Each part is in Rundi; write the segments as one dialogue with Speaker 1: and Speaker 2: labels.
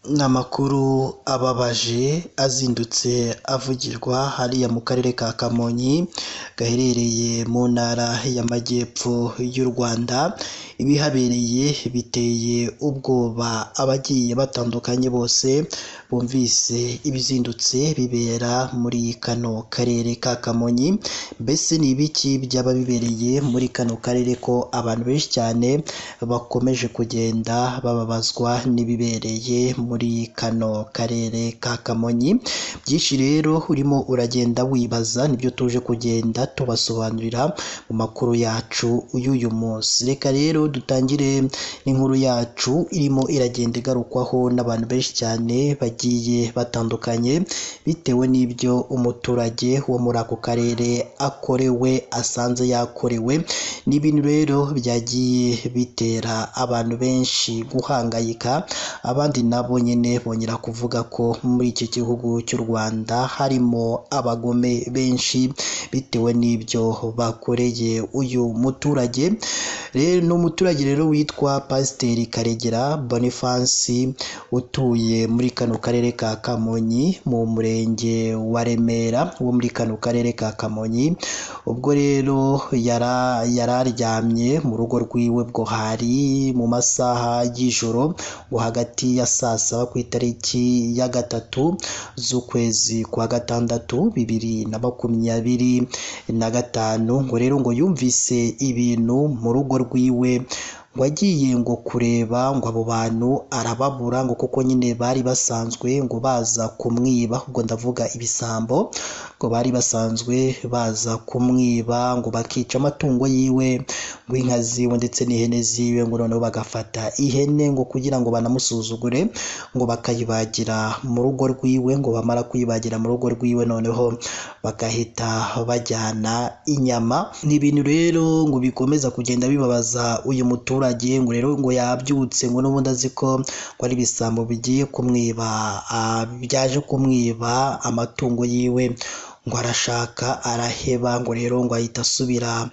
Speaker 1: Ni amakuru ababaje azindutse avugirwa hariya mu karere ka Kamonyi gaherereye mu ntara y'Amajyepfo y'u Rwanda, ibihabereye biteye ubwoba abagiye batandukanye bose bumvise ibizindutse bibera muri kano karere ka Kamonyi, mbese ni ibiki byaba bibereye muri kano karere ko abantu benshi cyane bakomeje kugenda bababazwa n'ibibereye muri kano karere ka Kamonyi, byinshi rero urimo uragenda wibaza nibyo tuje kugenda tubasobanurira mu makuru yacu y'uyu munsi, reka rero dutangire n'inkuru yacu irimo iragenda igarukwaho n'abantu benshi cyane bagiye batandukanye bitewe n'ibyo umuturage wo muri ako karere akorewe asanze yakorewe, ni ibintu rero byagiye bitera abantu benshi guhangayika, abandi nabo nyine bongera kuvuga ko muri iki gihugu cy'u Rwanda harimo abagome benshi bitewe n'ibyo bakoreye uyu muturage. Rero ni umuturage rero witwa Pasiteri Karegera Boniface utuye muri kano karere ka Kamonyi mu murenge wa Remera wo muri kano karere ka Kamonyi, ubwo rero yari aryamye mu rugo rwiwe bwo hari mu masaha y'ijoro ngo hagati ya saa saba ku itariki ya 3 z'ukwezi kwa 6 2025, ngo rero ngo yumvise ibintu mu rugo rwiwe ngo agiye ngo kureba ngo abo bantu arababura ngo kuko nyine bari basanzwe ngo baza kumwiba, ubwo ndavuga ibisambo, ngo bari basanzwe baza kumwiba ngo bakica amatungo yiwe ngo inka ziwe ndetse n'ihene ziwe, ngo noneho bagafata ihene ngo kugira ngo banamusuzugure ngo bakayibagira mu rugo rwiwe, ngo bamara kuyibagira mu rugo rwiwe noneho bagahita bajyana inyama. Ni ibintu rero ngo bikomeza kugenda bibabaza uyu muturage, ngo rero ngo yabyutse ngo n'ubundi azi ko ngo ari ibisambo bigiye kumwiba, byaje kumwiba amatungo yiwe, ngo arashaka araheba, ngo rero ngo ahita asubira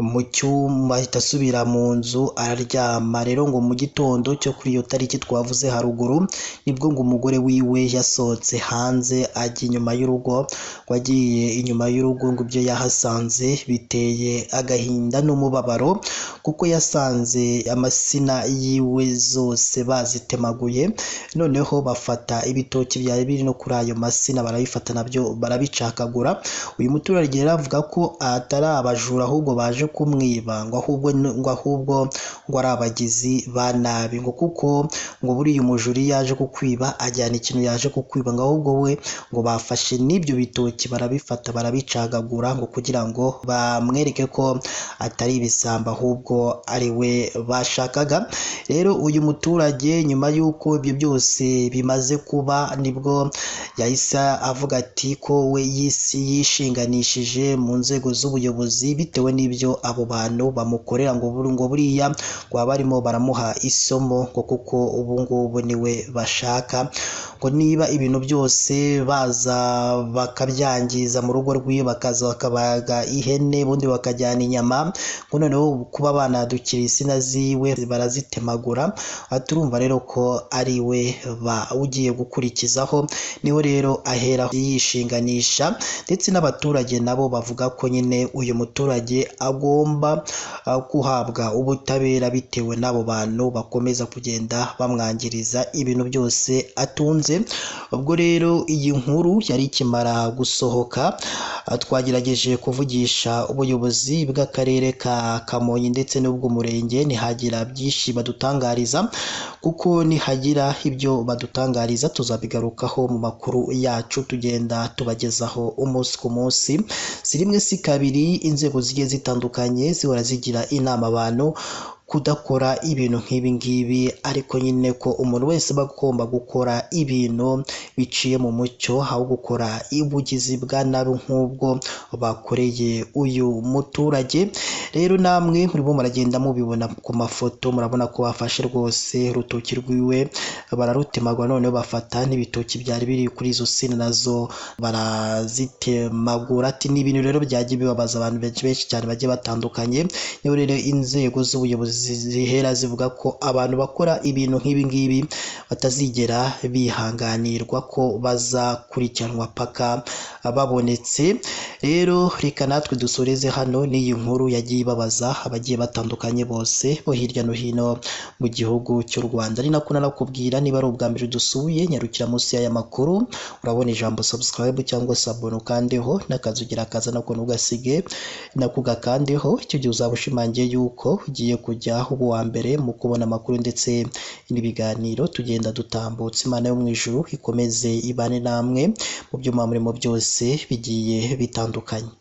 Speaker 1: mu cyumba, ahita asubira mu nzu araryama. Rero ngo mu gitondo cyo kuri iyo tariki twavuze haruguru nibwo ngo umugore wiwe yasohotse hanze ajya inyuma y'urugo, ngo agiye inyuma y'urugo ngo ibyo yahasanze biteye agahinda n'umubabaro, kuko yasanze amasina yiwe zose bazitemaguye, noneho bafata ibitoki byari biri no kuri ayo masina barabifata nabyo barabicakagura. Uyu muturage rero avuga ko atari abajura ahubwo baje kumwiba, ngo ahubwo ngo ari abagizi ba nabi, ngo kuko ngo buriya umujura yaje kukwiba ajyana ikintu yaje kukwiba, ngo ahubwo we ngo bafashe n'ibyo bitoki barabifata barabicagagura ngo kugira ngo bamwereke ko atari ibisambo ahubwo ari we bashakaga. Rero uyu muturage nyuma y'uko ibyo byose bimaze kuba nibwo yahise avuga ati ko we yishinganishije mu nzego z'ubuyobozi bitewe n'ibyo abo bantu bamukorera, ngo buriya ngo baba barimo baramuha isomo ngo kuko ubu ngubu niwe bashaka, ngo niba ibintu byose baza bakabyangiza mu rugo rwiwe, bakaza bakabaga ihene ubundi bakajyana inyama, ngo noneho kuba banadukira insina ziwe barazitemagura, turumva rero ko ari we ugiye gukurikizaho. Niho rero ahera yishinganisha, ndetse n'abaturage nabo bavuga ko nyine uyu muturage agomba guhabwa ubutabera bitewe n'abo bantu bakomeza kugenda bamwangiriza ibintu byose atunze. Ubwo rero iyi nkuru yari ikimara gusohoka twagerageje kuvugisha ubuyobozi bw'akarere ka Kamonyi ndetse n'ubw'umurenge, ntihagira byinshi badutangariza, kuko nihagira ibyo badutangariza tuzabigarukaho mu makuru yacu tugenda tubagezaho umunsi ku munsi. Si rimwe si kabiri inzego zigiye zitandukanye zihora zigira inama abantu kudakora ibintu nk'ibi ngibi, ariko nyine ko umuntu wese aba agomba gukora ibintu biciye mu mucyo, aho gukora ubugizi bwa nabi nk'ubwo bakoreye uyu muturage. Rero namwe murimo muragenda mubibona ku mafoto, murabona ko bafashe rwose urutoki rwiwe bararutemagura, noneho bafata n'ibitoki byari biri kuri izo sina nazo barazitemagura. Ati ni ibintu rero byagiye bibabaza abantu benshi cyane bagiye batandukanye. Niho rero inzego z'ubuyobozi zihera zivuga ko abantu bakora ibintu nk'ibi ngibi batazigera bihanganirwa, ko bazakurikiranwa paka babonetse. Rero reka natwe dusoreze hano n'iyi nkuru yagiye ibabaza abagiye batandukanye bose bo hirya no hino mu gihugu cy'u Rwanda. Ari nako nanakubwira, niba ari ubwa mbere dusuye, nyarukira munsi y'aya makuru urabona ijambo subscribe cyangwa se abone, ukandeho n'akazugira kaza nako ntugasige nako ugakandeho. Icyo gihe uzaba ushimangiye yuko ugiye kujya uba uwa mbere mu kubona amakuru ndetse n'ibiganiro tugenda dutambutse. Imana yo mu ijuru ikomeze ibane namwe mu byo murimo byose bigiye bitandukanye.